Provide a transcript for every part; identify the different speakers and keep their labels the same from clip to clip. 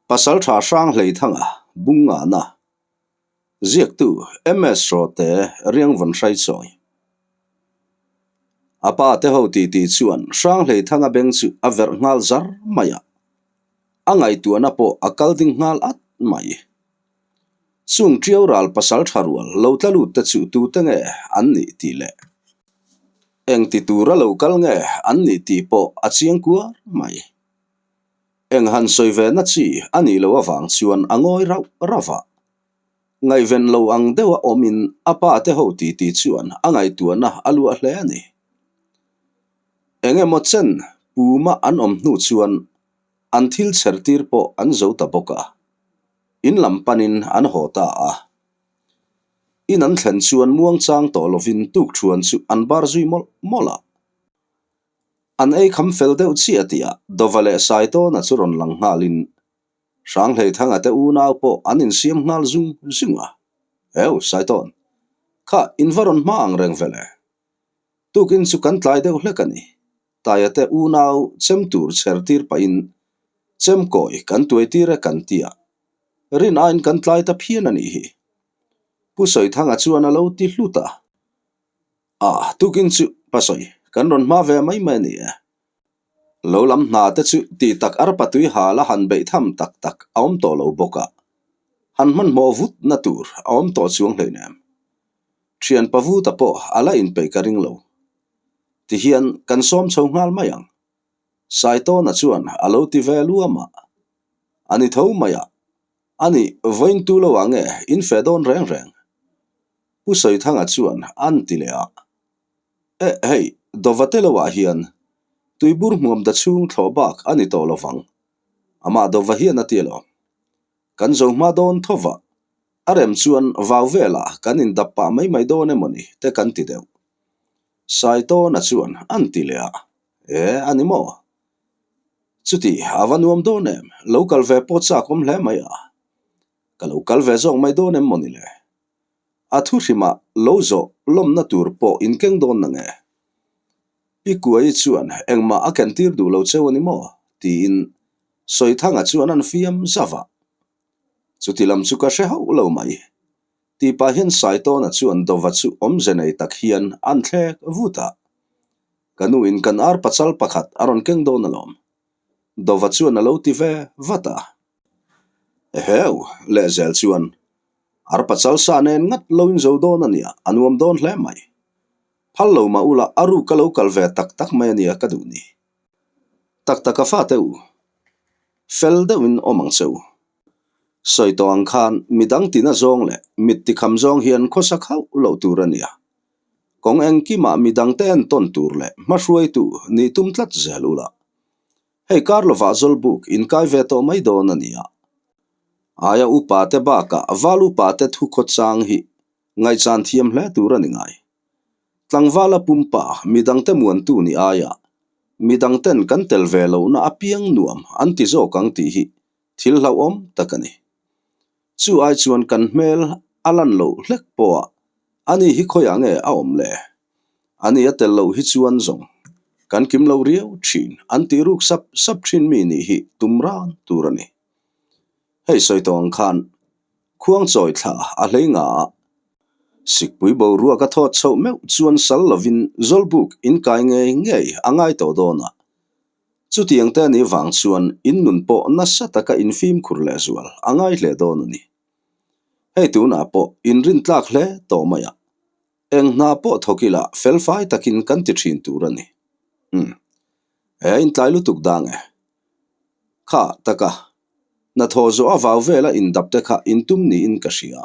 Speaker 1: Pasaltha Hranghleithanga Bungngana, Ziaktu MS Rawte Riangvawn Hraichawi. A pa te ho titi chuan Hranghleithanga beng chu a verh nghal zar mai a, a ngaihtuahna pawh a kal ding nghal at mai. Chung Tiau ral pasaltha rual lo tla lut te chu tute nge an nih tih leh engti tura lo kal nge an nih tih pawh a chiang kuar mai. Eng han sawi ve na chi a nih loh avang chuan a ngawi rauh rauh a. Ngaihven lo ang deuha awmin a pa te ho titi chuan a ngaihtuahna a luah hle a ni. Eng emaw chen puma an awm hnu chuan an thil chher tir pawh an zo ta bawk a, in lam panin an haw ta a. In an thlen chuan muangchang tawh lovin tukṭhuan chu an bar zui mawlh mawlh a. An ei kham fel deuh chiah tihah Dova leh Saitawna chu rawn lang nghalin Hranghleithanga te unau pawh an insiam nghal zung zung a. Heu, Saitawn, kha in va rawn hma ang reng vele. Tukin chu kan tlai deuh hlek a ni. Taia te unau chem tur chher tir pahin chem kawi kan tuai tir e kan ti a. Rin aiin kan tlai ta phian a nih hi. Pu Sawithanga chuan a lo ti hlut a. Ah, tukin chu pasawi kan rawn hma ve mai mai a ni e. Lo lam hna te chu tih tak arpa tui hal a han beih tham tak tak a awm tawh lo bawk a, han hmanhmawh vut na tur a awm tawh chuang hleinem. Thian Pavuta pawh a la inpeih ka ring lo. Tihian kan sawm chho nghal mai ang. Saitawna chuan a lo ti ve luam a, a ni tho mai a, a nih vawiin tu lo ah nge in feh dawn reng reng? Pu Sawithanga chuan an ti leh a, Eh hei, Dova te loah hian tuibur hmuam da chhung thlawh bak a ni tawh lo vang. Amah Dova hian a ti alawm. Kan zo hma dawn tho va, a rem chuan vau velah kan indap pah mai mai dawn emaw ni te kan ti deuh. Saitawna chuan an ti leh a, Eh a ni maw? Chuti a va nuam dawn em, lo kal ve pawh chak awm hle mai a. Ka lo kal ve zawk mai dawn em maw ni le? A thu hrimah lo zawh lawmna tur pawh in keng dawn na nge? Pi Kuai chuan engmah a ken tir duh lo cheu a ni maw? tiin Sawithanga chuan an fiam zauh a. Chuti lam chu ka hre hauh lo mai. Tih pah hian Saitawna chuan Dova chu awmze nei tak hian an thlek vut a. Ka nu in kan ar pachal pakhat a rawn keng dawn alawm. Dova chuan a lo ti ve vat a. Eheu, lehzel chuan Arpa chalsa nen ngat lo in zo dawn a nia, a nuam dawn hle mai. Phal lo mah ula a ruk ka lo kal ve tak tak mai a nia ka duh ni. Tak tak a fate u, fel deuhin awm ang che u. Sawi tawh ang khan midang tina zawng leh mit tikham zawng hian khawsak hauh loh tur a nia. Kawng engkimah midangte entawn tur leh hmahruaitu nih tum tlat zel ula. Hei kar lovah Zawlbuk inkai ve tawh mai dawn a nia. Aia upa te bakah val upa te thu khawchang hi ngaihchan thiam hle tur a ni ngai. Tlangvala pumpa midangte muantu ni aia midangten kan tel ve lohna apiang nuam an ti zawk ang tih hi thil hlauhawm tak a ni. Chu ai chuan kan hmel a lan loh hlek pawhah ani hi khawiah nge a awm le? Ani a tel loh hi chuan zawng kan kim lo riau thin an tih ruk sap sap thin mi nih hi tum ran tur a ni. Hei sawi tawh ang khan khuang chawi thla a hlei nga a, Sikpui boruak a thawt chhoh meuh chuan sal lovin Zawlbuk inkai ngei ngei a ngai tawh dawn a, Chutiang te anih vang chuan in nun pawh nasa taka in fimkhur leh zual a ngai hle dawn a ni. Hei tunah pawh in rintlak hle tawh mai a, eng hna pawh thawk ila felfai takin kan ti thin tur a ni. Umm. He a intlai lutuk dang e. Kha taka hnathawh zawh a vau vela indap te kha in tum niin ka hria.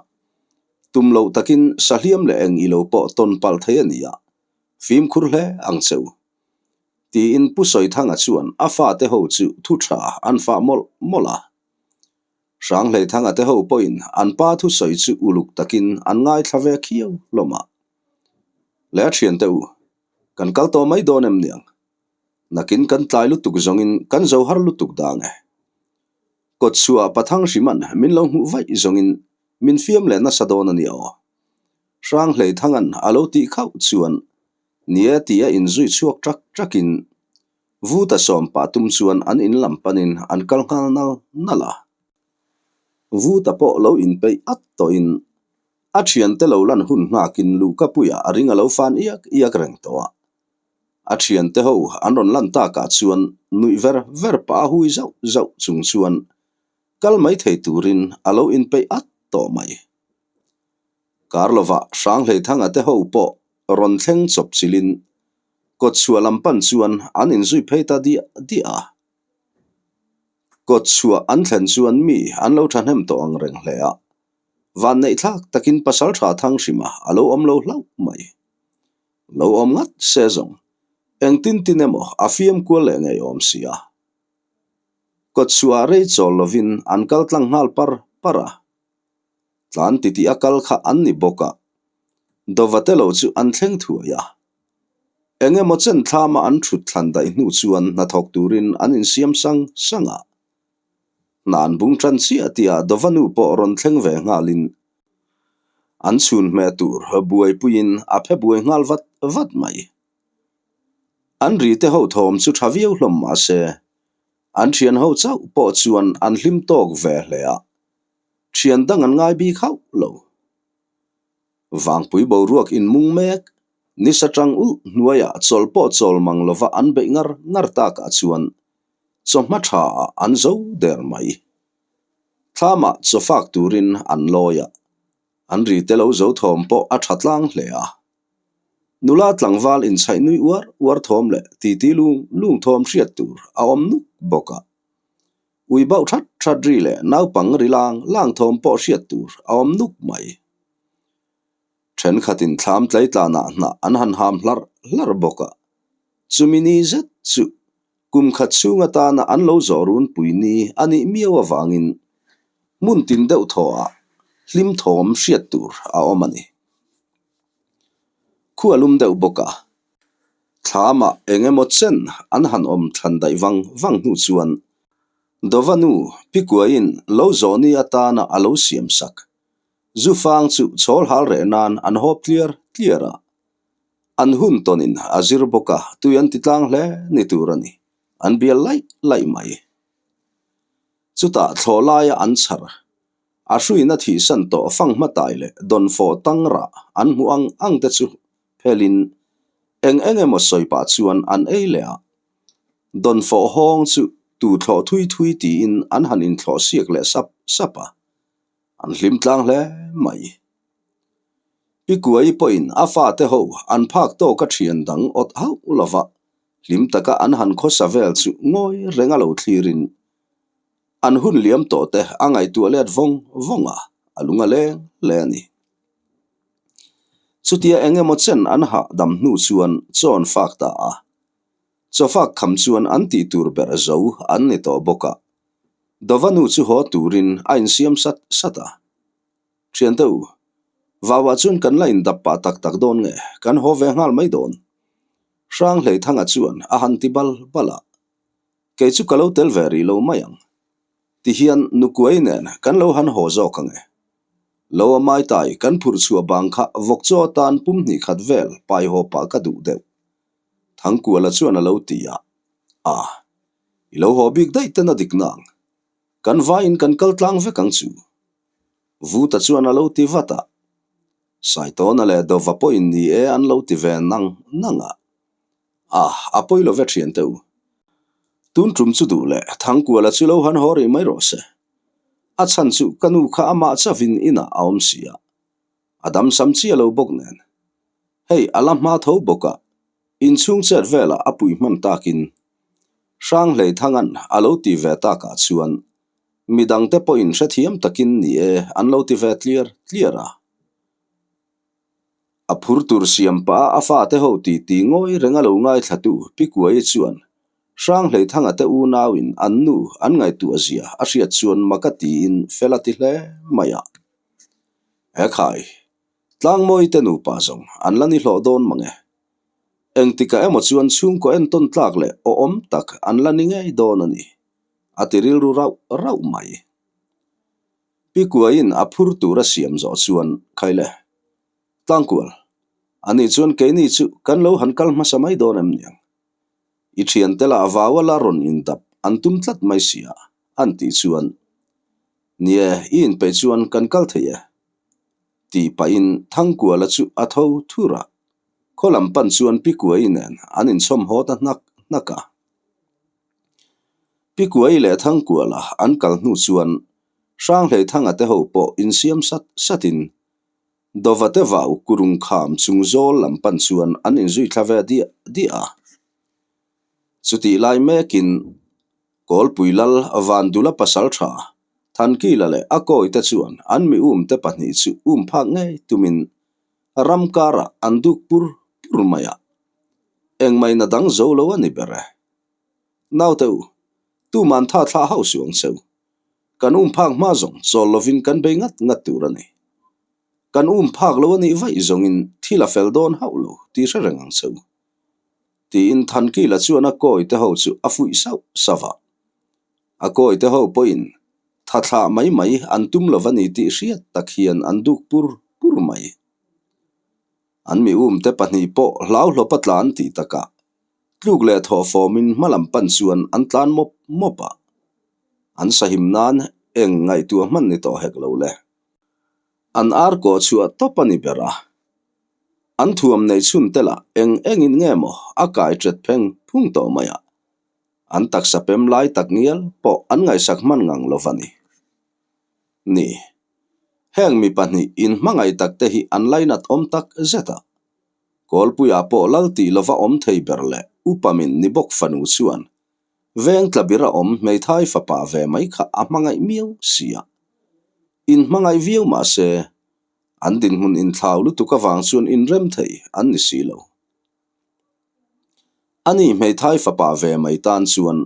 Speaker 1: Tum loh takin sahliam leh eng ilo pawh tawn palh thei a ni a, fimkhur hle ang che u. Tiin Pu Sawithanga chuan a fate ho chu thu tha an fah mawlh mawlh a. Hranghleithanga te ho pawhin an pa thusawi chu uluk takin an ngaithla ve khiau hlawm a. Le a thiante u, kan kal tawh mai dawn em niang? Nakin kan tlai lutuk zawngin kan zo har lutuk dang e. Kawtchhuah Pathang hriman min lo hmuh vaih zawngin min fiam leh nasa dawn a nia aw. Hranghleithanga'n a lo tih khauh chuan Nia tia inzui chhuak ṭak ṭakin Vuta sawm pah tum chuan an in lam panin an kal nghal nal nal a. Vuta pawh lo inpeih at tawhin a thiante lo lan hun nghakin luhkapuiah a ring a lo fan iak iak reng tawh a. A thiante ho an rawn lan takah chuan nuih ver ver pah a hui zauh zauh chung chuan kal mai thei turin a lo inpeih at tawh mai. Karlovah Hranghleithanga te ho pawh rawn thleng chawp chilhin kawtchhuah lam pan chuan an inzui phei ta diah diah a. Kawtchhuah an thlen chuan mi an lo thahnem tawh ang reng hle a, vanneih thlak takin pasaltha Thanghrima a lo awm lo hlauh mai. Lo awm ngat se zawng, engtin tin emaw a fiam kual leh ngei awm si a. Kawtchhuah rei chawl lovin an kal tlang nghal par par a. Tlan titih a kal kha an ni bawk a, Dovate lo chu an thleng thuai a. Eng emaw chen thlama an thut thlan daih hnu chuan hnathawk turin an insiam sang sang a. Hna an bung tan chiah tihah Dova nu pawh rawn thleng ve nghalin an chhun hmeh tur buaipuiin a phe buai nghal vat vat mai. An ri te ho thawm chu tha viau hlawm mah se, an thian ho chauh pawh chuan an hlim tawk ve hle a, thian dang an ngai bik hauh lo. Vangpui boruak inmung mek, nisa tang ulh hnuaiah chawl pawh chawl mang lova an beih ngar ngar takah chuan chawhma tha ah an zo der mai. Thlamah chaw fak turin an lawi a, an ri te lo zo thawm pawh a tha tlang hle a. Nula tlangval inchhaih nui uar uar thawm leh titi lung lung thawm hriat tur a awm nuk bawk a. Ui bauh that that ri leh naupang ri lang lang thawm pawh hriat tur a awm nuk mai. Thenkhatin thlam tlaitlanah hnah an han ham hlarh hlarh bawk a, chumi ni zet chu Kum khat chhung atana an lo zawh runpui ni a nih miau avangin hmun tin deuh thawhah hlim thawm hriat tur a awm a ni. Khua lum deuh bawk a, thlamah eng emaw chen an han awm thlan daih vang vang hnu chuan Dova nu Pikuaiin lo zawh ni atana a lo siam sak Zufang chu chhawl hal reh nan an hawp tliar tliar a. An hun tawnin a zir bawk a, tui an ti tlang hle ni tur a ni. An bial laih laih mai. Chutah thlawh laia an chhar, a hruina thihsan tawh fang hmatai leh dawnfawh tang rah an hmuh ang ang te chu phelin eng eng emaw sawi pah chuan an ei leh a. Dawnfawh hawng chu tu thlawh thui thui tiin an han inthlawh siak leh sap sap a. An hlim tlang hle mai. Pi Kuai pawhin a fate ho an phak tawk a thian dang awt hauh lova hlim taka an han khawsa vel chu ngawi reng a lo thlirin an hun liam tawh te a ngaihtuah let vawng vawng a, a lung a leng hle a ni. Chutia eng emaw chen an hahdam hnu chuan chaw an fak ta a, chaw fak kham chuan an tih tur ber zo an ni tawh bawk a, Dova nu chu haw turin a insiam sat sat a. Thiante u, vauah chuan kan la indap pah tak tak dawn nge, kan haw ve nghal mai dawn. Hranghleithanga chuan a han ti bal bal a, Kei chu ka lo tel ve rih lo mai ang. Tihian Nukuai nen kan lo han haw zawk ang e. Lo a maitai kan phurh chhuah bang kha vawk chaw atan pum hnih khat vel pai haw pah ka duh deuh. Thangkuala chuan a lo ti a, A, i lo haw bik daih ten a dik nang. Kan vaiin kan kal tlang vek ang chu. Vuta chuan a lo ti vat a. Saitawna leh Dova pawhin ni e an lo ti ve nang nang a. A, a pawi lo ve thian teh u. Tun tum chu duh leh Thangkuala chu lo han haw rih mai rawh se. A chhan chu ka nu kha amah chavin inah a awm si a. A damsam chiah lo bawk nen. Hei a la hma tho bawk a, inchhung chet velah a pui hman takin Hranghleithanga'n a lo ti ve takah chuan midangte pawhin hrethiam takin ni e an lo ti ve tliar tliar a. A phur tur siam pah a a fate ho titi ngawi reng a lo ngaithlatu Pi Kuai chuan Hranghleithanga te unauin an nu an ngaihtuah zia a hriat chuan mak a tiin fel a ti hle mai a. Ekhai, Tlangmawi te nupa zawng an la ni hlawh dawn mang e. Engtikah emaw chuan chhungkaw entawn tlak leh awhawm tak an la ni ngei dawn a ni, a ti rilru rauh rauh mai. Pi Kuaiin a phur tur a siam zawh chuan, Khaile, Tlangkual, ani chuan keini chu kan lo han kal hmasa mai dawn em niang? I thiante lah vau a la rawn indap an tum tlat mai si a, an tih chuan. Nie, i inpeih chuan kan kal thei e. Tih pahin Thangkuala chu a tho thur a, khaw lam pan chuan Pi Kuai nen an inchhawm haw ta hnak hnak a. Pi Kuai leh Thangkuala an kal hnu chuan Hranghleithanga te ho pawh insiam sat satin Dova te vau kurung kham chung zawl lam pan chuan an inzui thla ve diah diah a. Chutih lai mekin Kawlpui Lal Vandula pasal tha Thankila leh a kawite chuan an mi umte pahnih chu um phak ngei tumin ram karah an duk pur pur mai a. Engmahina dang zo lo a ni ber e. Naute u, tuman tha thlah hauh suh ang cheu. Kan um phak hma zawng chawl lovin kan bei ngat ngat tur a ni. Kan um phak lo a nih vaih zawngin thil a fel dawn hauh lo tih hre reng ang cheu. Tiin Thankila chuan a kawi te ho chu a fuih sauh sauh a. A kawi te ho pawhin tha thlah mai mai an tum lo a ni tih hriat tak hian an duk pur pur mai. An mi umte pahnih pawh hlauhlawp a tlan tih takah tluk leh thawh fawmin hma lam pan chuan an tlan mawp mawp a. An sahim nan eng ngaihtuah hman ni tawh hek lo le. An ar kawh chhuah tawp a ni ber a. An thuam nei chhun te lah eng engin nge maw a kai ṭet pheng phung tawh mai a. An taksa pem lai tak ngial pawh an ngaihsak hman ngang lo va ni. Ni. Heng mi pahnih inhmangaih tak te hi an lainat awm tak zet a. Kawlpuiah pawh lal tih lova awm thei ber leh upamin ni bawk fanu chuan veng tla bir a awm hmeithai fapa ve mai kha a hmangaih miau si a. Inhmangaih viau mah se, an dinhmun inthlau lutuk avang chuan inrem thei an ni si lo. Ani hmeithai fapa ve mai tan chuan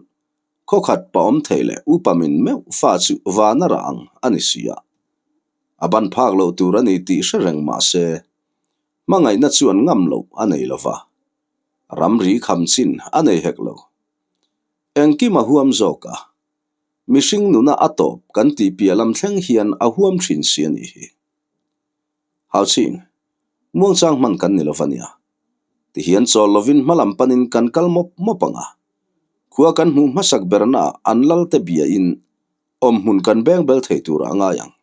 Speaker 1: Khawkhat pa awm thei leh upa min meuh fa chu vana rah ang a ni si a. A ban phak loh tur a ni tih hre reng mah se, hmangaihna chuan ngam loh a nei lo va, ramri kham chin a nei hek lo. Engkim a huam zawk a, mihring nuna a tawp kan tih piah lam thleng hian a huam thin si a nih hi. Hauchhin, muangchang hman kan ni lo va nia. Tihian chawl lovin hma lam panin kan kal mawp mawp ang a. Khua kan hmuh hmasak bernaah an lalte biain awmhmun kan beng bel thei turah a ngai ang.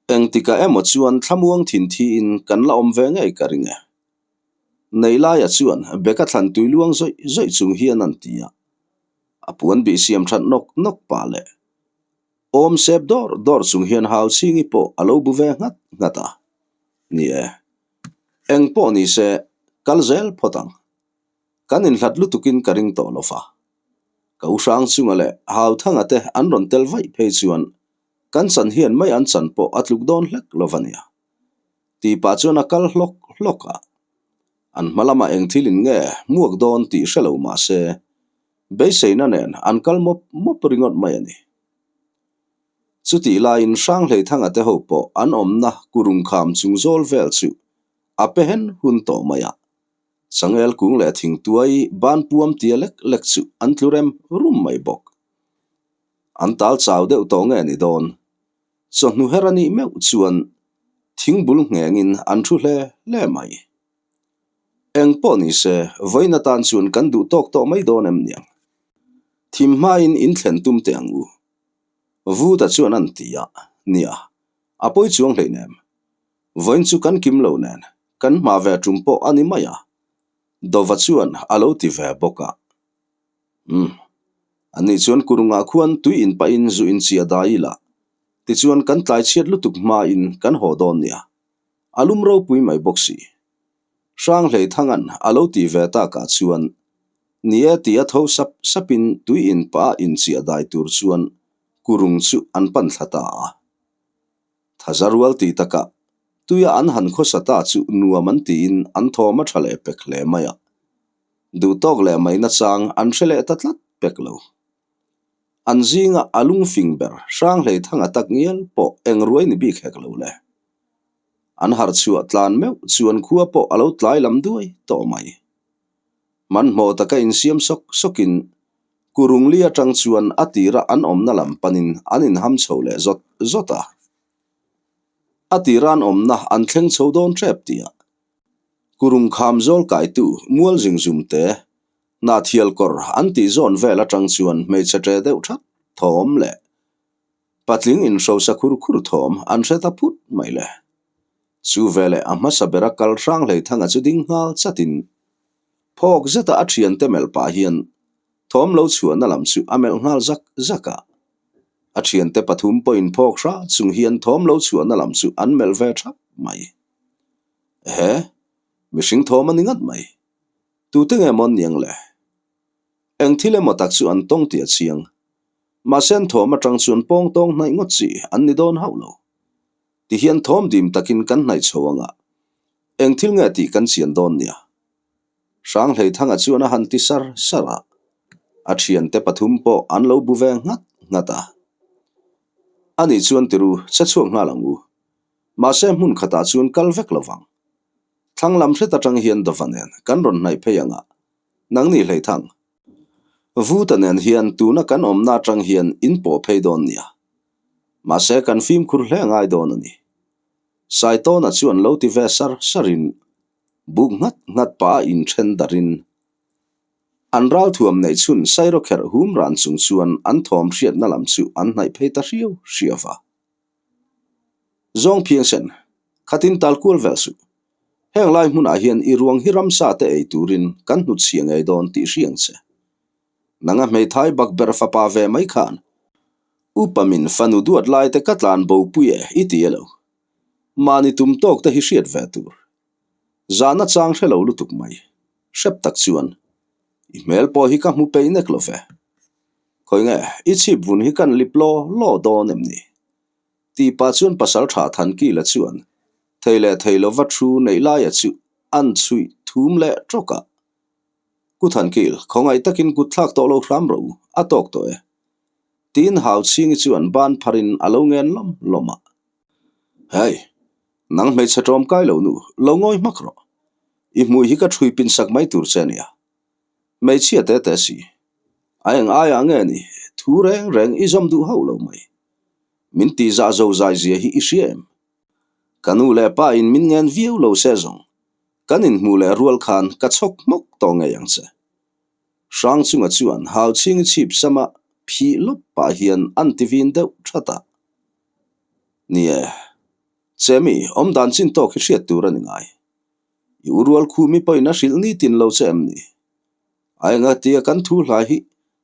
Speaker 1: Engtikah emaw chuan thlamuang thin thiin kan la awm ve ngei ka ring e. Neilaia chuan beka thlan tui luang zawih zawih chung hian an ti a. A puan bih siam that nawk nawk pah leh. Awm sep dawr dawr chung hian hau chhingi pawh a lo bu ve nghat nghat a. Ni e, eng pawh ni se kal zel phawt ang. Kan inhlat lutukin ka ring tawh lo va. Ka u hrang chunga leh hau thanga te an rawn tel vaih phei chuan kan chan hian mai an chan pawh a tluk dawn hlek lo va nia. Tih pah chuan a kal hlawk hlawk a. An hma lamah eng thil in nge hmuak dawn tih hre lo mah se Beiseina nen an kal mawp mawp ringawt mai a ni. Chutih laiin Hranghleithanga te ho pawh an awmna kurung kham chung zawl vel chu a pe hen hun tawh mai a. Changel kung leh thingtuai ban puam tia lek lek chu an tlu rem rum mai bawk. An tal chau deuh tawh nge ni dawn? Chawhnu her a nih meuh chuan thingbul nghengin an thu hle hle mai. Eng pawh ni se, vawiin atan chuan kan duh tawk tawh mai dawn em niang? Thim hmain in thlen tum teh ang u. Vuta chuan an ti a, nia, a pawi chuang hleinem. Vawiin chu kan kim lo nen, kan hma ve tum pawh a ni mai a, Dova chuan a lo ti ve bawk a. Umm, ani chuan kurungah khuan tui in pahin zu in chiah dai ila, tichuan kan tlai chhiat lutuk hmain kan haw dawn nia. A lum ropui mai bawk si. Hranghleithanga'n a lo tih ve takah chuan ni e tia tho sap sapin tui in pah a inchiah dai tur chuan kurung chu an pan thla ta a. Thaza rual tih takah tuia an han khawsa ta chu nuam an tiin an thawm a tha leh pek hle mai a. Duhtawk leh mai nachang an hre leh ta tlat pek lo. An zinga a lungfing ber Hranghleithanga tak ngial pawh eng ruai ni bik hek lo le. An harh chhuah tlan meuh chuan khua pawh a lo tlai lam duai tawh mai. Hmanhmawh taka insiam sawk sawkin Kurungli atang chuan a tira an awmna lam panin an inham chho leh zawt zawt a. A tira an awmna an thleng chho dawn tep tihah Kurung kham zawl kaitu mual zingzum te Hnahthial kawr an tih zawn vel atang chuan hmeichhe ṭe deuh that thawm leh. Patling inhrosa khur khur thawm an hre ta phut mai le. Chu veleh a hmasa bera kal hrang Hleithanga chu ding nghal chatin phawk zeta a thiante melh pah hian thawm lo chhuahna lam chu a melh nghal zak zak a. A thiante pathum pawhin phawk hra chung hian thawm lo chhuahna lam chu an melh ve thap mai. Ehe, mihring thawm a ni ngat mai. Tute nge maw an ni ang le? Eng thil emaw tak chu an tawng tih a chiang. Mahse an thawm atang chuan pawng tawng hnaih ngawt chi an ni dawn hauh lo. Ti hian thawm dim takin kan hnaih chho ang a, eng thil nge tih kan chian dawn nia. Hranghleithanga chuan a han ti sar sar a, a thiante pathum pawh an lo bu ve nghat nghat a. Ani chuan tiru che chhuak nghal ang u. Mahse hmun khatah chuan kal vek lo vang. Thlang lam hret atang hian dawva nen kan rawn hnaih phei ang a, nangni hleithang. Vuta nen hian tuna kan awmna atang hian in pawh phei dawn nia. Mahse kan fimkhur hle ngai dawn a ni. Saitawna chuan lo ti ve sar sarin buk nghat nghat pah a inthen darin an ralthuam neih chhun sairawkherh hum ran chung chuan an thawm hriatna lam chu an hnaih phei ta hriau hriau va. Zawng phiangsen, khatin tal kual vel suh. Heng lai hmunah hian i ruang hi ramsa te ei turin kan hnutchhia ngei dawn tih hriang che. Nanga hmeithai bakberh fapa ve mai khan upa min fanu duat lai te ka tlan bo pui e i ti elo. Mahni tum tawk te hi hriat ve tur. Zahna chang hre lo lutuk mai. Hrep tak chuan i hmel pawh hi ka hmu peih nek lo ve. Khawi nge i chhip vun hi kan lip law law dawn em ni? Tih pah chuan pasal tha Thankila chuan thei leh thei lova thu neih laia chu an chhuih thum leh tawk a. Ku Thankil, khawngaih takin kut thlak tawh lo hram rawh u, a tawk tawh e. Tiin Hau Chhingi chuan ban pharin a lo ngen lawm lawm a. Hei, nang hmeichhe ṭawmkai lo nu, lo ngawi hmak rawh. I hmui hi ka ṭhui pin sak mai tur che nia. Hmeichhia te te si. A eng aiah nge ni, thu reng reng i zawm duh hauh lo mai. Min tihzah zo zai zia hi i hria em? Ka nu leh pa in min ngen viau lo se zawng, kan inhmuh leh rual khan ka chhawk hmawk tawh ngei ang che. Hrang chunga chuan hau chhingi chhip sama phih lawp pah hian an ti vin deuh that a. Ni e, Chemi, awmdan chin tawk hi hriat tur a ni ngai. I u rual khu mi pawhin a hrilh nitin lo che em ni? A enga tia kan thu hlai hi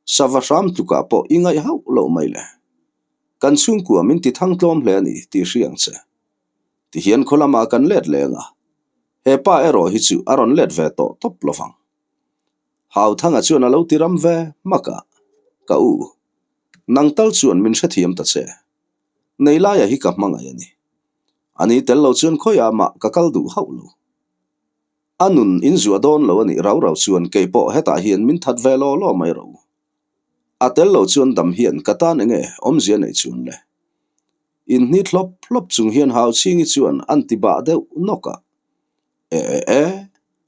Speaker 1: sava hram tlukah pawh i ngaih hauh loh mai le. Kan chhungkua min ti thang tlawm hle a ni tih hria ang che. Tihian khaw lamah kan let leng a, he pa erawh hi chu a rawn let ve tawh tawp lo vang. Hauthanga chuan a lo ti ram ve hmak a, Ka u, nang tal chuan min hrethiam ta che. Neilaia hi ka hmangaih a ni. Ani tel lo chuan khawiah mah ka kal duh hauh lo. A nun in zuah dawn lo a nih rau rau chuan kei pawh hetah hian min that ve law law mai ro. A tel lo chuan dam hian ka tan enge awmzia nei chuan le. Inhnit hlawp hlawp chung hian Hauchhingi chuan an ti bah deuh nawk a. E e e,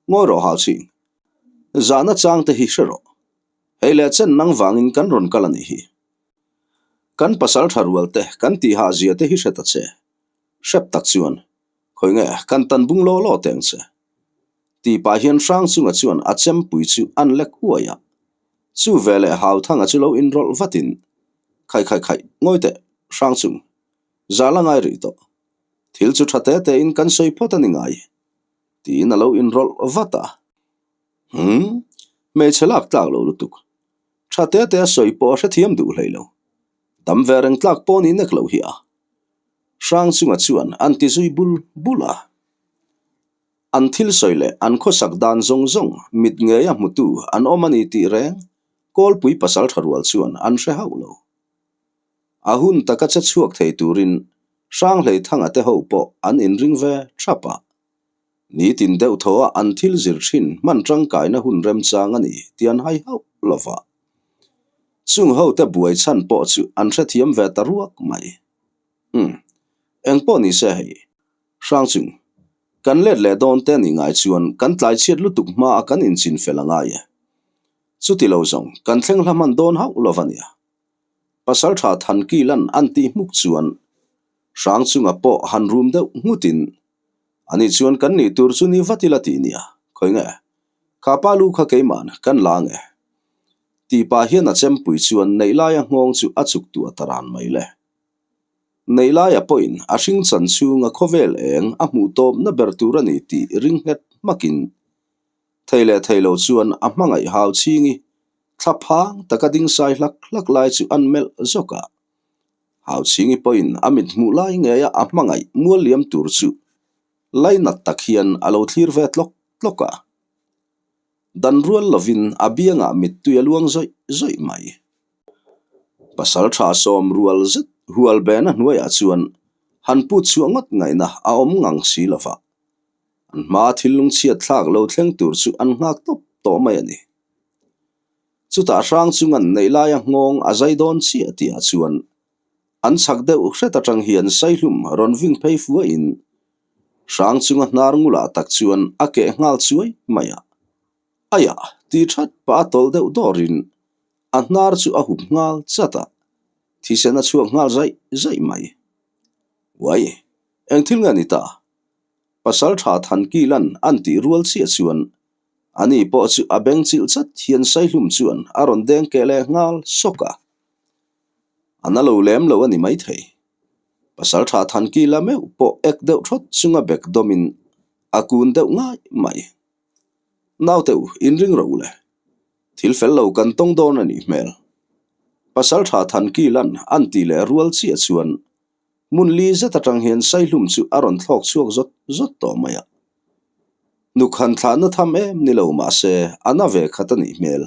Speaker 1: ngawi rawh Hauchhing. Zahna chang te hi hre rawh. Hei leh chen nang vangin kan rawn kal a nih hi. Kan pasal tha rual te kan tihah zia te hi hre ta che. Hrep tak chuan, Khawi nge, kan tan bung law law teng che. Tih pah hian Hrangchunga chuan a chempui chu an lek uai a. Chu veleh Hauthanga chu lo inrawlh vatin, Khai khai khai, ngawi teh, Hrangchung, zal a ngai rih tawh. Thil chu tha te tein kan sawi phawt a ni ngai, tiin a lo inrawlh vat a. Umm, hmeichhe lak tlak lo lutuk. Tha te te a sawi pawh a hrethiam duh hlei lo. Dam ve reng tlak pawh ni nek lo hi a. Hrangchunga chuan an ti zui bul bul a. An thil sawi leh an khawsak dan zawng zawng mit ngeia hmutu an awm a ni tih reng Kawlpui pasal tha rual chuan an hre hauh lo. A hun taka che chhuak thei turin Hranghleithanga te ho pawh an inring ve thap a. Nitin deuh thaw a an thil zir thin hman tangkaina hun remchang a ni tih an hai hauh lo va. Chung ho te buai chhan pawh chu an hrethiam ve ta ruak mai. Umm, eng pawh ni se hei. Hrangchung, kan let leh dawn te ni ngai chuan kan tlai chhiat lutuk hma a kan inchin fel a ngai e. Chuti lo zawng, kan thleng hla hman dawn hauh lo va nia. Pasal tha Thankilan an tih hmuk chuan Hrangchunga pawh han rum deuh nghutin Ani chuan kan nih tur chu ni vat ila tih nia, khawi nge? Kha pa lu kha keiman kan la nge? Tih pah hian a chempui chuan neih laia nghawng chu a chuk tuah ta ran mai le. Neilaia pawhin a hring chan chhunga khawvel eng a hmuh tawpna ber tur a ni tih ring nghet hmakin thei leh thei lo chuan a hmangaih hau chhingi thla phang taka ding sai hlak hlak lai chu an melh zawk a. Hau chhingi pawhin a mit hmuh lai ngeia a hmangaih mual liam tur chu lainat tak hian a lo thlir ve tlawk tlawk a. Dan rual lovin a biangah mittui a luang zawih zawih mai. Pasal tha sawm rual zet hual bena hnuaiah chuan han put chhuah ngawt ngaihna a awm ngang si lova. An hmaa thil lungchhiat thlak lo thleng tur chu an nghak tawp tawh mai a ni. Chutah hrang chung an neih laia nghawng a zai dawn chiah tihah chuan an chhak deuh hret atang hian saihlum rawn ving phei fuaiin hrang chunga hnar ngulah tak chuan a keh nghal chuai mai a. Aiah ti that pah a tawlh deuh dawrin a hnar chu a hup nghal chat a, thisen a chhuak nghal zaih zaih mai. Uai, eng thil nge ni ta? Pasal tha Thankilan an tih rual chiah chuan Ani pawh chu a beng chilh chat hian Saihlum chuan a rawn deng keh leh nghal sawk a. A na lo lem lo a ni maithei. Pasal tha Thankila meuh pawh ek deuh thawt chunga bek dawmin a kun deuh ngai mai. Naute u, inring rawh u le. Thil fel lo kan tawng dawn a nih hmel. Pasal tha Thankilan an tih leh rual chiah chuan Hmun li zet atang hian Saihlum chu a rawn thlawk chhuak zawt zawt tawh mai a. Hnuk han thlahna tham em ni lo mahse a na ve khat a nih hmel.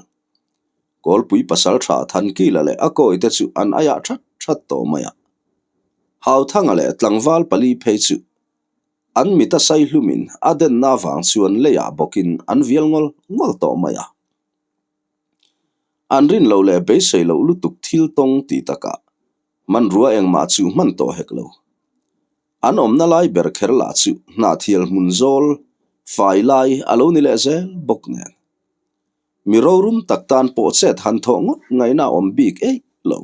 Speaker 1: Kawlpui pasal tha Thankila leh a kawite chu an aiah that that tawh mai a. Hauthanga leh tlangval pali phei chu an mita Saihlumin a denna avang chuan leiah bawkin an vial ngawl ngawl tawh mai a. An rin loh leh beisei loh lutuk thil tawng tih takah Hmanrua engmah chu hman tawh hek lo. An awmna lai ber kher lah chu hnahthial hmun zawl fai lai a lo ni leh zel bawk nen. Mi rorum tak tan pawh chet han thawh ngawt ngaihna a awm bik eih lo.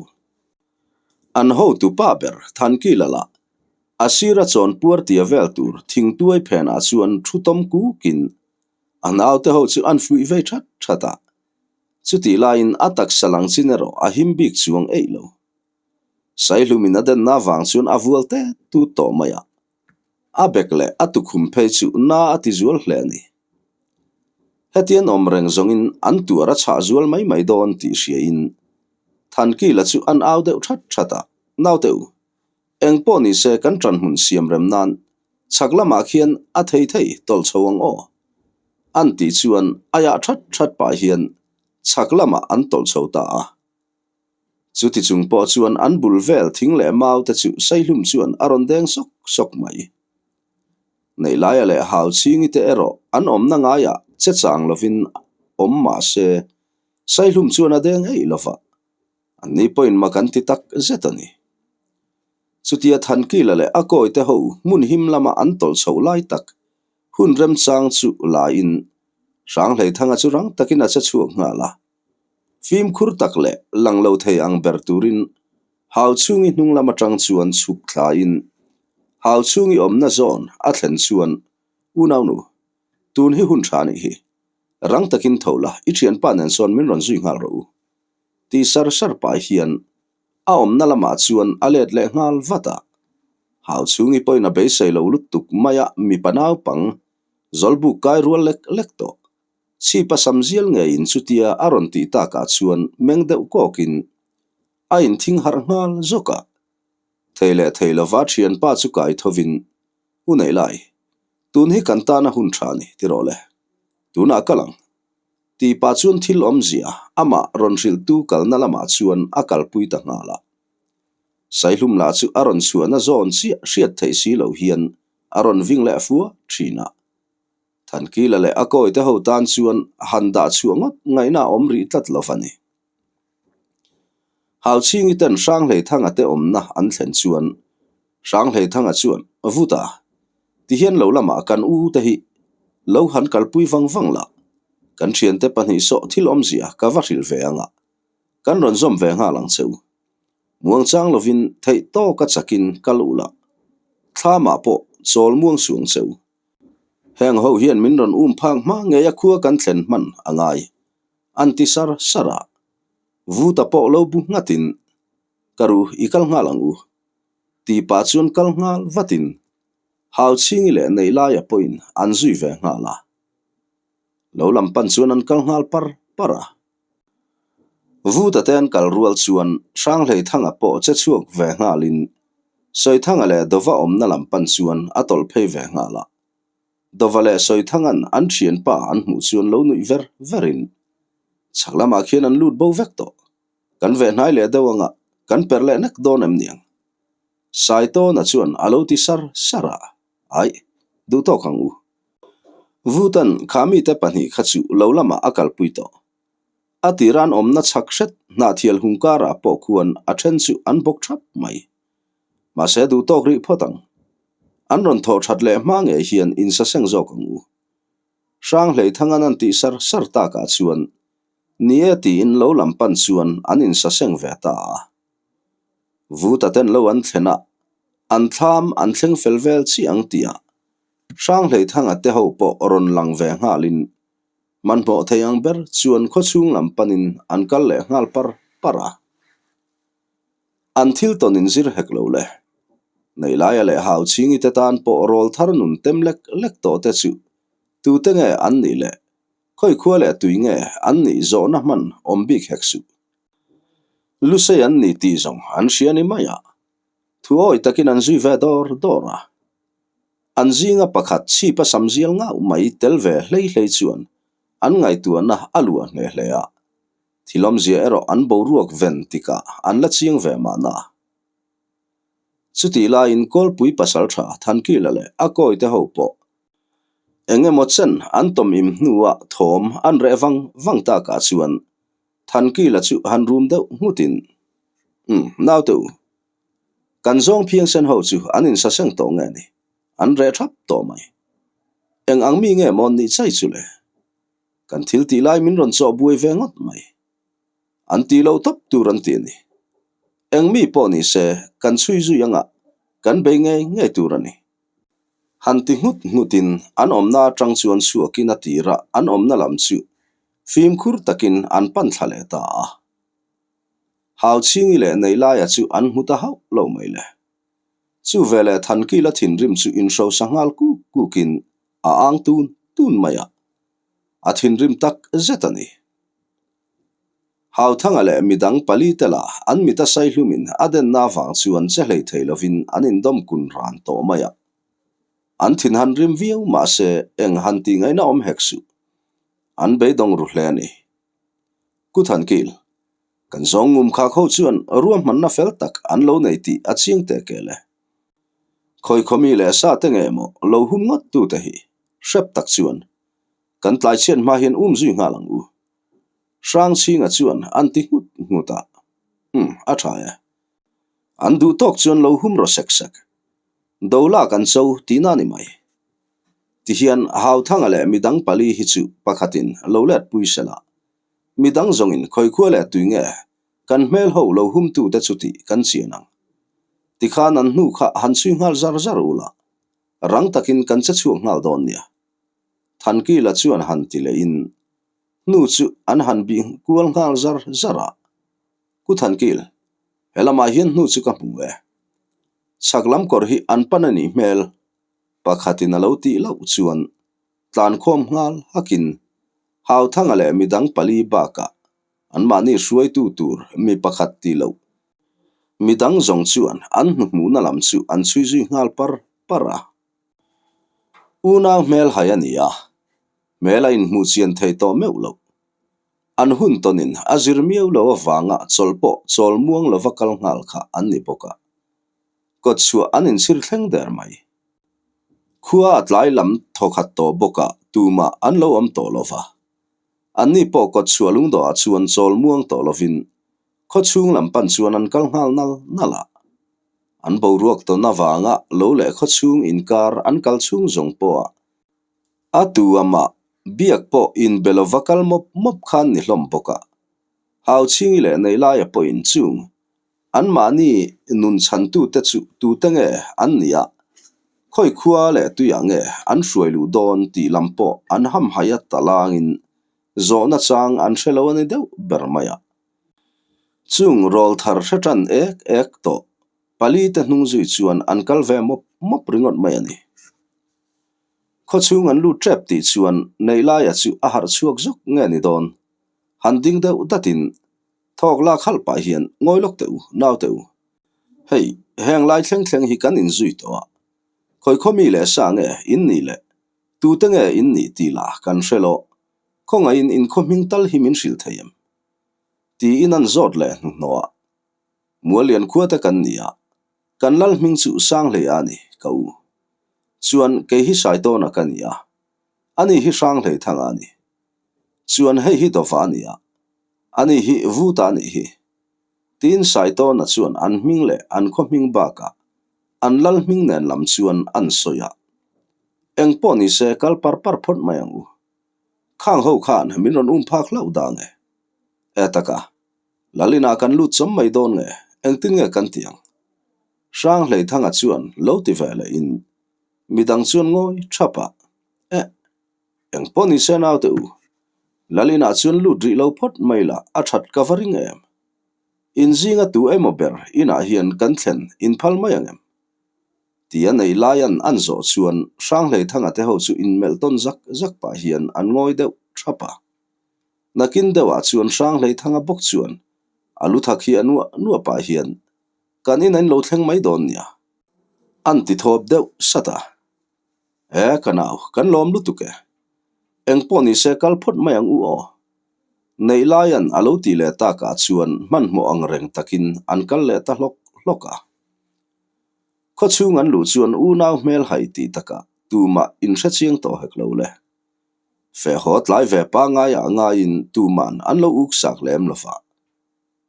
Speaker 1: An hotu pa ber Thankila lah a sira chawn puar tia vel tur thingtuai phenah chuan thu tawm kukin a naute ho chu an fuih vei that that a. Chutih laiin a taksa lang chin erawh a him bik chuang eih lo. Saihlumin a denna avang chuan a vual tet tut tawh mai a. A bek leh a tukhum phei chu na a ti zual hle a ni. Hetian awm reng zawngin an tuar a chhah zual mai mai dawn tih hriain Thankila chu an au deuh that that a, Naute u, eng pawh ni se kan ṭanhmun siam rem nan chhak lamah khian a thei thei tawlh chho ang aw. An tih chuan aiah that that pah hian chhak lamah an tawlh chho ta a. Chuti chung pawh chuan an bul vel thing leh mau te chu Saihlum chuan a rawn deng sawk sawk mai. Neihlaia leh Hau Chhingi te erawh an awmna ngaiah che chang lovin awm mah se Saihlum chuan a deng eih lova, anni pawhin mak an ti tak zet a ni. Chutia Thankila leh a kawite ho hmun him lama an tawlh chhoh lai tak hun remchang chu laiin Hranghleithanga chu rang takin a che chhuak nghal a. Fimkhur tak leh lang lo thei ang ber turin hau chhungi hnung lam atang chuan chhuk thlaiin hau chhungi awmna zawn a thlen chuan Unaunu, tun hi hun tha nih hi. Rang takin tho la, i thianpa nen sawn min rawn zui nghal rawh u. Ti sar sar pah hian a awmna lamah chuan a let leh nghal vat a. Hau chhungi pawhin a beisei lo lutuk mai a mipa naupang zawlbuk kai rual lek lek tawh. Chhipa sam zial ngeiin chutia a rawn tih takah chuan meng deuh kawkin a inthing harh nghal zawk a. Thei leh thei lova thianpa chu kai thovin, U neih lai, tun hi kan tana hun tha a ni ti rawh le. Tunah kal ang. Tih pah chuan thil awmzia amah rawn hrilhtu kalna lamah chuan a kalpui ta nghal a. Saihlum lah chu a rawn chhuahna zawn chiah hriat theih si lo hian a rawn ving leh fua thin a. Thankila leh a kawite ho tan chuan han dah chhuah ngawt ngaihna a awm rih tlat lo a ni. Hauchhingi ten Hranghleithanga te awmna an thlen chuan Hranghleithanga chuan, Vuta, tihian lo lamah kan u te hi lo han kalpui vang vang la, kan thiante pahnih sawh thil awmzia ka va hrilh ve anga, kan rawn zawm ve nghal ang che u. Muangchang lovin theih tawka chakin kal u la, thlamah pawh chawl muang suh ang che u. Heng ho hian min rawn um phak hma ngei a khua kan thlen hman a ngai, an ti sar sar a. Vuta pawh lo bu nghatin, Ka ru, i kal nghal ang u. Tih pah chuan kal nghal vatin Hauchhingi leh Neihlaia pawhin an zui ve nghal a. Lo lam pan chuan an kal nghal par par a. Vuta te an kal rual chuan Hranghleithanga pawh che chhuak ve nghalin Sawithanga leh Dova awmna lam pan chuan a tawlh phei ve nghal a. Dova leh Sawithanga'n an thianpa an hmuh chuan lo nuih ver verin chhak lamah khian an lut bo vek tawh. Kan veh hnai leh deuh anga kan per leh nek dawn em niang? Saitawna chuan a lo ti sar sar a, Aih, duh tawk ang u. Vutan kha mite pahnih kha chu lo lamah a kalpui tawh. A tiran awmna chhak hret hnahthial hung karah pawh khuan a then chu an bawk thap mai. Mahse duh tawk rih phawt ang. An rawn thawh that leh hma ngei hian insaseng zawk ang u. Hranghleithangan an tih sar sar takah chuan ni e tiin lo lam pan chuan an insaseng ve ta a. Vuta ten lo an thlen a, an thlam an thleng fel vel chiah ang tihah Hranghleithanga te ho pawh rawn lang ve nghalin hmanhmawh thei ang ber chuan khawchhung lam panin an kal leh nghal par par a. An thil tawn inzir hek lo le. Neihlaia leh Hauchhingi te tan pawh rawl thar nun tem lek lek tawh te chu tute nge an nih leh khawi khua leh tui nge an nih zawhna hman awm bik hek suh. Lusei an ni tih zawng an hria ni mai a, thu awi takin an zui ve dawr dawr a. An zinga pakhat chhip a sam zial ngauh mai tel ve hlei hlei chuan an ngaihtuahna a luah hle hle a, thil awmzia erawh an boruak ven tikah an la chiang ve mahna. Chutih laiin Kawlpui pasaltha Thankila leh a kawite ho pawh eng emaw chen an tawm im hnuah thawm an reh vang vang takah chuan Thankila chu han rum deuh nghutin, Umm, naute u, kan zawng phiangsen ho chu an insaseng tawh nge ni? An reh thap tawh mai. Eng ang mi nge maw nih chai chu le? Kan thil tih lai min rawn chawh buai ve ngawt mai. An ti lo tawp tur an ti a ni. Eng mi pawh ni se, kan chhui zui anga kan bei ngei ngei tur a ni. Han ti nghut nghutin an awmna atang chuan chhuakin a tirah an awmna lam chu fimkhur takin an pan thla leh ta a. Hauchhingi leh Neihlaia chu an hmu ta hauh lo mai le. Chu veleh Thankila thinrim chu inhrosa nghal kuk kukin a ang tun tun mai a, a thinrim tak zet a ni. Hauthanga leh midang pali te lah an mit a sai hlumin a denna avang chuan che hlei thei lovin an indawm kun ran tawh mai a. An thin han rim viau mahse eng han tih ngaihna awm hek suh. An beidawng ru hle a ni. Kuthankil, kan zawng ngum khak ho chuan ruahmanna fel tak an lo nei tih a chiang teh kel e. Khawikhawmi leh sa te nge maw lo hum ngawt tute hi hrep tak chuan kan tlai chhiat hma hian um zui nghal ang u. Hrangchhinga chuan an ti nghut nghut a, Umm, a tha e. An duh tawk chuan lo hum rawh sek sek. Dola kan cho tihna ni mai. Tihian Hauthanga leh midang pali hi chu pakhatin lo let pui se la. Midang zawngin khawikhua leh tui nge kan hmel ho lo humtute chu tih kan chian ang. Tikhan an hnu kha han chhui nghal zar zar u la, rang takin kan che chhuak nghal dawn nia. Thankila chuan han ti lehin hnu chu an han bih kual nghal zar zar a. Ku Thankil, he lamah hian hnu chu ka hmu e. Chhak lam kawr hi an pan a nih hmel. Pakhatin a lo tih loh chuan tlankhawm nghal hakin Hauthanga leh midang pali bakah anmahni hruaitu tur mi pakhat tih loh midang zawng chuan an hnuhmuhna lam chu an chhui zui nghal par par a. Unau hmel hai a ni a, hmel a inhmuh chian thei tawh meuh loh. An hun tawnin a zir miau lo avanga chawlh pawh chawl muang lova kal nghal kha an ni bawk a. Kawt chhuah an inchhir thleng der mai. Khua a tlai lam thawkhat tawh bawk a, tumah an lo awm tawh lo va. Anni pawh kawt chhuah lungdawhah chuan chawl muang tawh lovin khaw chhung lam pan chuan an kal nghal nal nal a. An boruak tawn avanga lo leh khaw chhung inkar an kal chhung zawng pawha a tu amah biak pawh inbe lova kal mawp mawp khan ni hlawm bawk a. Hauchhingi leh Neihlaia pawhin chung Anmahni nun chhantute chu tute nge an nih a, khawi khua leh tuiah nge an hruai luh dawn tih lam pawh an hamhaih a ta langin zawhna chang an hre lo a ni deuh ber mai a. Chung rawl thar hre tan ek ek tawh. Pali te hnung zui chuan an kal ve mawp mawp ringawt mai a ni. Khawchhung an lut tep tih chuan Neihlaia chu a harh chhuak zawk nge ni dawn? Han ding deuh datin thawk lak halh pah hian ngawi lawk teh u, nau teh u. Hei, heng lai thleng thleng hi kan inzui tawh a, khawi khaw mi leh sa nge in nih leh tute nge in nih tih lah kan hre lo, khawngaihin in khaw hming tal hi min hrilh thei em? Tiin an zawt leh hnuhnawh a. Muallian khua te kan ni a, kan lal hming chu Sanghleia a ni, ka u. Chuan kei hi Saitawna ka ni a, ani hi Hranghleithanga a ni. Chuan hei hi Dawva a ni a, ani hi Vuta a nih hi. Tiin Saitawna chuan an hming leh an khaw hming bakah an lal hming nen lam chuan an sawi a. Eng pawh ni se kal par par phawt mai ang u. Khang ho khan min rawn um phak hlauh dang e. E taka, Lalina kan lut chawm mai dawn nge, engtin nge kan ti ang? Hranghleithanga chuan lo ti ve leh in midang chuan ngawi thap a, Eh, eng pawh ni se naute u, Lalina chuan lut rih lo phawt mai la a that ka va ring em? In zinga tu emaw ber inah hian kan thlen in phal mai ang em? Tia nei laian an zawh chuan Hranghleithanga te ho chu inmelh tawn zak zak pah hian an ngawi deuh thap a. Nakin deuhah chuan Hranghleithanga bawk chuan a lu thak hi a nuah nuah pah hian kan in a inlo thleng mai dawn nia. An ti thawp deuh sat a. E ka nau, kan lawm lutuk e. Engpawh ni se kal phawt mai ang u aw. Neih laian a lo ti leh takah chuan hmanhmawh ang reng takin an kal leh ta hlawk hlawk a. Khawchhung an luh chuan unau hmel hai tih takah tumah inhrechiang tawh hek lo le. Fehhaw tlai ve pangaiah ngaiin tuman an lo uk sak lem lo va.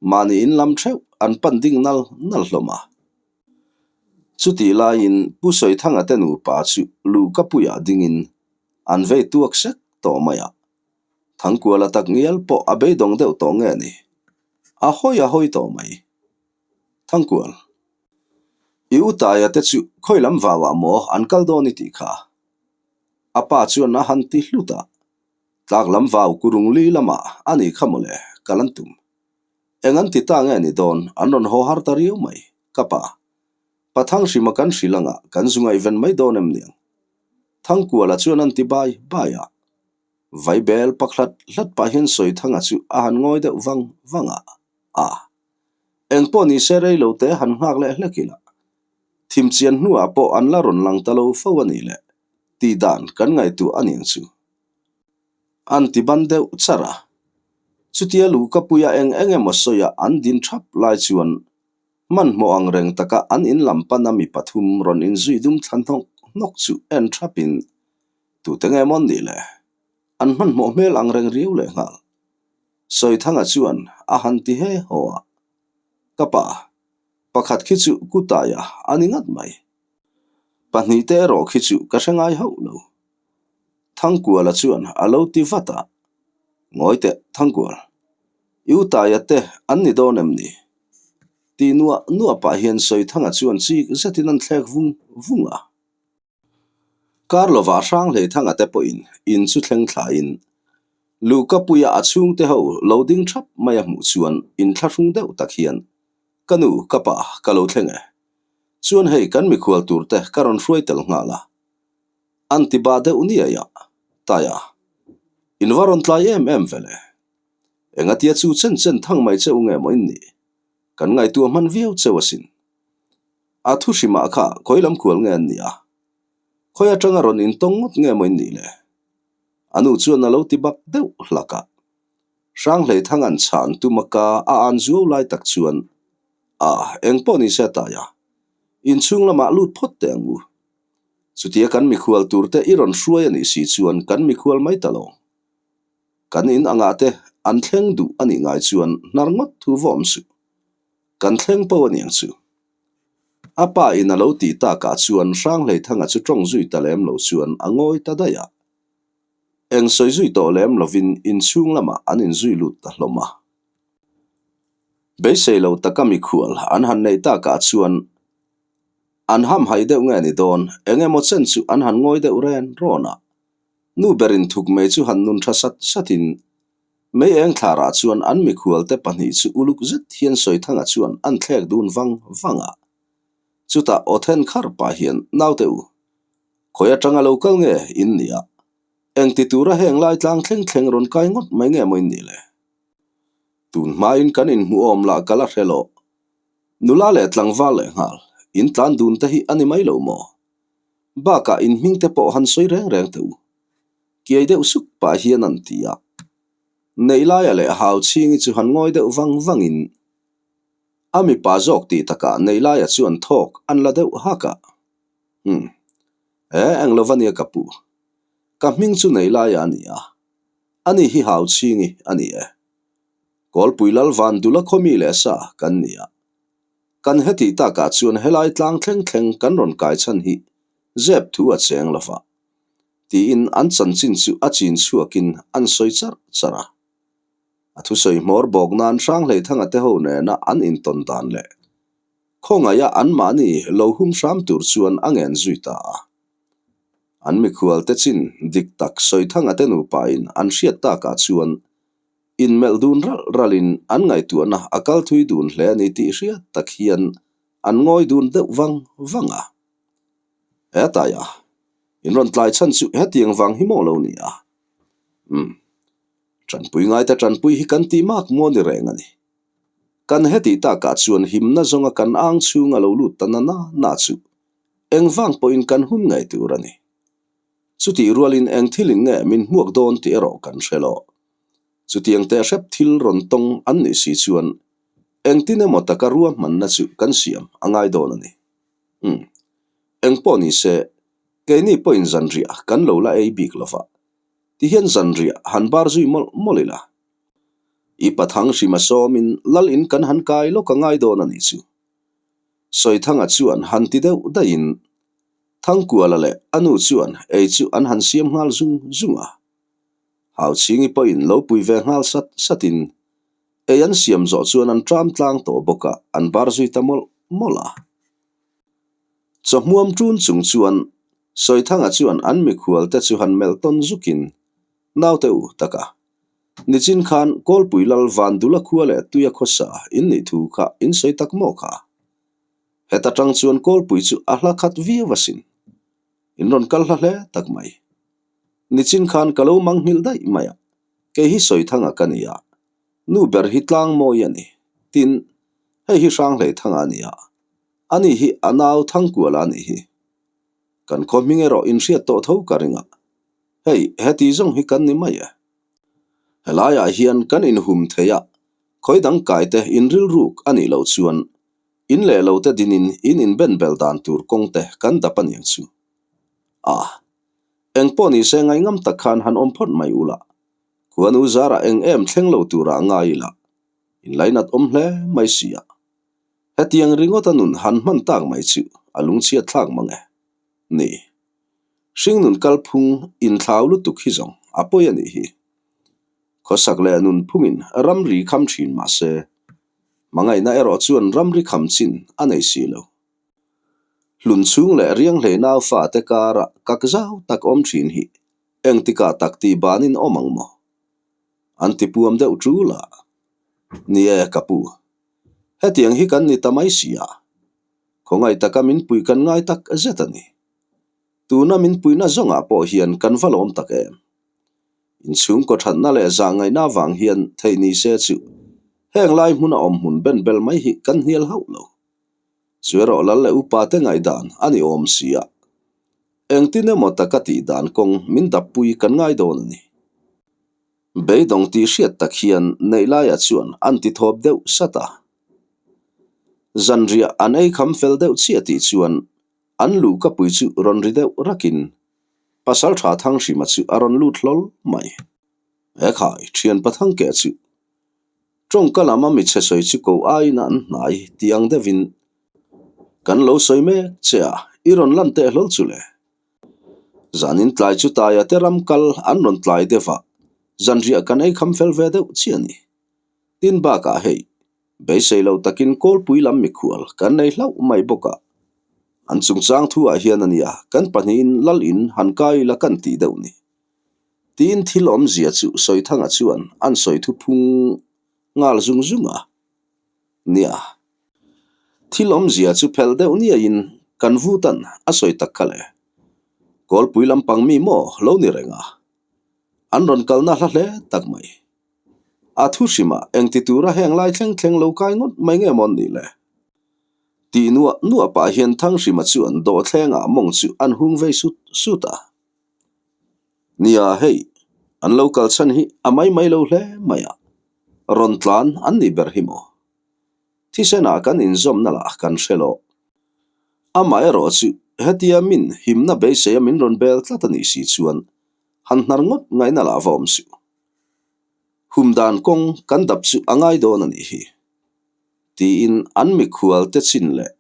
Speaker 1: Mahni in lam theuh an pan ding nal nal hlawm a. Chutih laiin Pu Sawithanga te nupa chu luhkapuiah dingin an vei tuak sek tawh mai a. Thangkuala tak ngial pawh a beidawng deuh tawh nge ni? A hawi a hawi tawh mai. Thangkual, i utaia te chu khawi lam vauah maw an kal dawn i tih kha? A pa chuan a han ti hlut a, tlak lam vau kurung li lamah a nih kha mawle, kal an tum. Eng an ti ta nge ni dawn, an rawn haw har ta riau mai, ka pa. Pathang hrima kan hrilh anga kan zu ngaihven mai dawn em niang? Thangkuala chuan an ti bai bai a. Vaibel pakhlat hlat pah hian Sawithanga chu a han ngawi deuh vang vang a, a. Eng pawh ni se rei lo te han nghak leh hlek ila. Thim chian hnuah pawh an la rawn lang ta lo fo a nih le, tih dan kan ngaihtuah a niang chu. An ti ban deuh char a. Chutia luhkapuia eng eng emaw sawiah an din thap lai chuan hmanhmawh ang reng taka an in lam pana mi pathum rawn inzui dum thla hnawk hnawk chu en thapin tute nge mawn nih le? An hmanhmawh hmel ang reng riau leh nghal. Sawithanga chuan a han ti he haw a, Ka pa, pakhat khi chu Kutaia a ni ngat mai. Pahnihte erawh khi chu ka hre ngai hauh lo. Thangkuala chuan a lo ti vat a, Ngawi teh Thangkual, i Utaia te an ni dawn em ni? Tih nuah nuah pah hian Sawithanga chuan chik zetin an thlek vung vung a. Kar lovah Hranghleithanga te pawhin in chu thleng thlaiin Luhkapuia a chhungte ho lo ding thap mai a hmuh chuan inthlahrung deuh tak hian, Ka nu, ka pa, ka lo thleng e. Chuan hei kan mikhual tur te ka rawn hruai tel nghal a. An ti ba deuh niai a, Taia, in va rawn tlai em em vele. Engatia chu chen chen thang mai cheu nge maw in nih? Kan ngaihtuah hman viau cheu asin. A thu hrimah kha khawi lam kual nge an nih a? Khawi atanga rawn intawng ngawt nge maw in nih le? A nu chuan a lo ti bak deuh hlak a. Hranghleithang an chhan tum a ka a an zuau lai tak chuan, A, eng pawh ni se tai a, inchhung lamah lut phawt teh ang u. Chutia kan mikhual tur te i rawn hruai a nih si chuan kan mikhual mai ta lo. Kan in angah te an thleng duh a nih ngai chuan hnar ngawt thu va awm suh. Kan thleng pawh a niang chu. A pa in a lo tih takah chuan Hranghleithanga chu tawng zui ta lem lo chuan a ngawi ta daih a. Eng sawi zui tawh lem lovin inchhung lamah an inzui lut ta hlawm a. Beisei lo taka mikhual an han neih takah chuan an hamhaih deuh nge ni dawn, eng emaw chen chu an han ngawi deuh ren rawn a. Nu berin thuk mai chu han nun tha sat satin Mei eng thlarah chuan an mikhualte pahnih chu uluk zet hian Sawithanga chuan an thlek dun vang vang a. Chutah aw then khar pah hian naute u, khawi atanga lo kal nge in ni a, eng ti tura heng lai tlang thleng thleng rawn kai ngawt mai nge maw in nih le? Tun hmain kan inhmuhawm lah ka la hre lo. Nula leh tlangval leh nghal, in tlan dun te hi a ni mai lo maw? Bakah in hming te pawh han sawi reng reng teh u. Kiai deuh suk pah hian an ti a. Neihlaia leh hau chhingi chu han ngawi deuh vang vangin a mipa zawk tih takah Neihlaia chuan thawk an la deuh hak a. Umm. E, eng lo va nia ka pu. Ka hming chu Neihlaia a ni a. Ani hi hau chhingi a ni e. Kawlpui lal van dula khawmi leh sa kan ni a. Kan hetih takah chuan helai tlang thleng thleng kan rawn kai chhan hi zep thu a cheng lo va. Tiin an chanchin chu a chin chhuakin an sawi charh charh a. A thusawi hmawr bawk nan Hranghleithanga te ho nena an intawn dan leh khawngaiha anmahni lo hum hram tur chuan a ngen zui ta a. An mikhualte chin dik tak Sawithanga te nupain an hriat takah chuan inmelh dun ralh ralhin an ngaihtuahna a kal thui dun hle a ni tih hriat tak hian an ngawi dun deuh vang vang a. Hetaia in rawn tlai chhan chu hetiang vang hi maw lo ni a? Umm. Tanpui ngaite tanpui hi kan tih mak maw ni reng a ni. Kan hetih takah chuan himna zawnga kan ang chhung a lo lut ta na na na chu engvang pawhin kan hum ngei tur a ni. Chutih rualin eng thilin nge min hmuak dawn tih erawh kan hre lo. Chutiang teh hrep thil rawn tawng an nih si chuan engtin emaw taka ruahmanna chu kan siam a ngai dawn a ni. Umm. Engpawh ni se, keini pawhin zanriah kan lo la ei bik lova, tihian zanriah han bar zui mawlh mawlh ila. I pathang hrima sawmin lal in kan han kai lawk a ngai dawn a nih chu. Sawithanga chuan han ti deuh daihin Thangkuala leh a nu chuan ei chu an han siam nghal zung zung a. Hauchhingi pawhin lo pui ve nghal sat satin ei an siam zawh chuan an ṭam tlang tawh bawk a, an bar zui ta mawlh mawlh a. Chawhmuam ṭun chung chuan Sawithanga chuan an mikhualte chu han melh tawn zukin naute u taka nichin khan Kawlpui Lal Vandula khua leh Tuia khawsa in nih thu kha in sawi tak maw kha? Heta tang chuan Kawlpui chu a hla khat viau asin. In rawn kal hla hle tak mai. Nichin khan ka lo mangnghilh daih mai a, kei hi Sawithanga ka ni a, nu ber hi Tlangmawi a ni. Tin, hei hi Hranghleithanga a ni a, ani hi a nau Thangkuala a nih hi. Kan khaw hming erawh inhriat tawh tho ka ring a, hei heti zawng hi kan ni mai e. Helaiah hian kan inhum thei a, khawi dang kaite inrilruk a nih loh chuan In leh lo te dinin in inben bel dan tur kawng te kan dap a niang chu. A. Eng pawh ni se ngaihngam tak khan han awm phawt mai ula. Khuanu zarah eng em thleng lo turah ngai ila. In lainat awm hle mai si a. Hetiang ringawt a nun han hman tak mai chu a lungchhiat thlak mang e. Ni. Hringnun kalphung inthlau lutuk hi zawng a pawi a nih hi. Khawsak leh nunphungin ramri kham thin mah se, hmangaihna erawh chuan ramri kham chin a nei si lo. Hlun chhung leh rianghlei naufa te karah kak zau tak awm thin hi engtikah tak tih banin awm ang maw? An ti puam deuh tul a. Ni e ka pu, hetiang hi kan ni ta mai si a, khawngaih taka min pui kan ngai tak zet a ni. Tuna min puihna zawngah pawh hian kan va lawm tak em? Inchhungkaw thatna leh zahngaihna avang hian theih ni se chu heng lai hmuna awm hmun ben bel mai hi kan hnial hauh lo. Chu erawh lal leh upa te ngaihdan a ni awm si a, engtin emaw taka tih dan kawng min dappui kan ngai dawn a ni. Beidawng tih hriat tak hian neih laiah chuan an ti thawp deuh sat a. Zanriah an ei kham fel deuh chiah tih chuan An luhkapui chu rawn ri deuh rakin Pasalṭha Thanghrima chu a rawn lut hlawl mai. He khai, ṭhian pathang keh chu ṭawngka lama mi chhe sawi chu ko aiin an hnai tih ang deuhin kan lo sawi mek che a, i rawn lan teh hlawl chu le. Zanin tlai chu taia te ram kal an rawn tlai deuh a, zanriah kan ei kham fel ve deuh chiah a ni. Tin bakah hei, Beisei lo takin Kawlpui lam mikhual kan nei hlauh mai bawk a, an chungchang thuah hian a nia kan pahnihin lal in han kai ila kan tih deuh ni. Tiin thil awmzia chu Sawithanga chuan an sawi thu phung nghal zung zung a, Nia. Thil awmzia chu phelh deuh niaiin kan vutan a sawi tak kha le. Kawlpui lampang mi maw lo ni reng a. An rawn kalna hla hle tak mai. A thu hrimah engti tura heng lai thleng thleng lo kai ngawt mai nge maw an nih le? Tih nuah nuah pah hian Thanghrima chuan dawhthlengah mawng chu an hung vei sut sut a. Nia hei, an lo kal chhan hi a mai mai lo hle mai a, rawn tlan an nih ber hi maw? Thisenah kan inzawmna lah kan hre lo. Amaherawh chu hetia min himna beiseia min rawn bel tlat a nih si chuan han hnar ngawt ngaihna lah va awm suh. Hum dan kawng kan dap chu a ngai dawn a nih hi. Tiin an mikhual te chin leh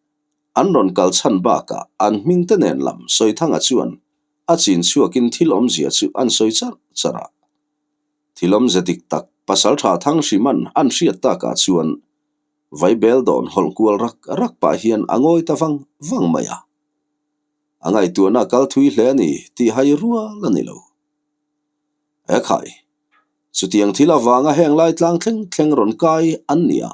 Speaker 1: an rawn kal chhan bakah an hming te nen lam Sawithanga chuan a chin chhuakin thil awmzia chu an sawi charh charh a. Thil awmze dik tak Pasaltha Thanghriman an hriat takah chuan Vaibel dawn hawlh kual rak rak pah hian a ngawi ta vang vang mai a. A ngaihtuahna a kal thui hle a ni tih hai rual a ni lo. Ekhai, chutiang thil avanga heng lai tlang thleng thleng rawn kai an ni a,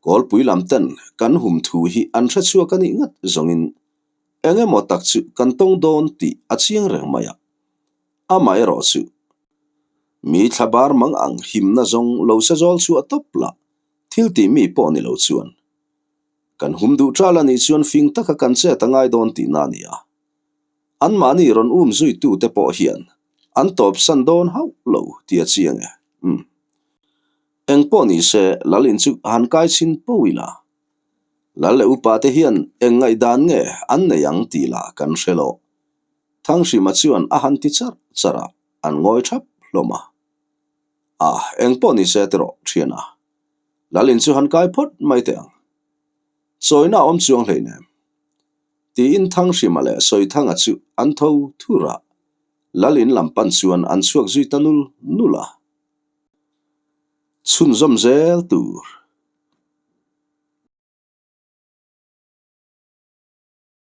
Speaker 1: Kawlpui lam ten kan hum thu hi an hre chhuak a nih ngat zawngin eng emaw tak chu kan tawng dawn tih a chiang reng mai a. Amaherawh chu, mi thla bar mang ang himna zawng lo se zawl chhuah tawp lah thil tih mi pawh ni lo chuan kan hum duh ṭal a nih chuan fing taka kan chet a ngai dawn tihna a ni a. Anmahni rawn um zuitute pawh hian an tawpsan dawn hauh lo tih a chiang e. Umm. Eng pawh ni se Lal in chu han kai chhin po ila. Lal leh upa te hian eng ngaihdan nge an nei ang tih lah kan hre lo. Thanghrima chuan a han ti charh charh a, an ngawi thap hlawm a. A, eng pawh ni se ti rawh, thian a. Lal in chu han kai phawt mai teh ang. Chawina a awm chuang hleinem. Tiin Thanghrima leh Sawithanga chu an tho thur a, Lal in lam pan chuan an chhuak zui ta nul nul a. Chhunzawm zel tur.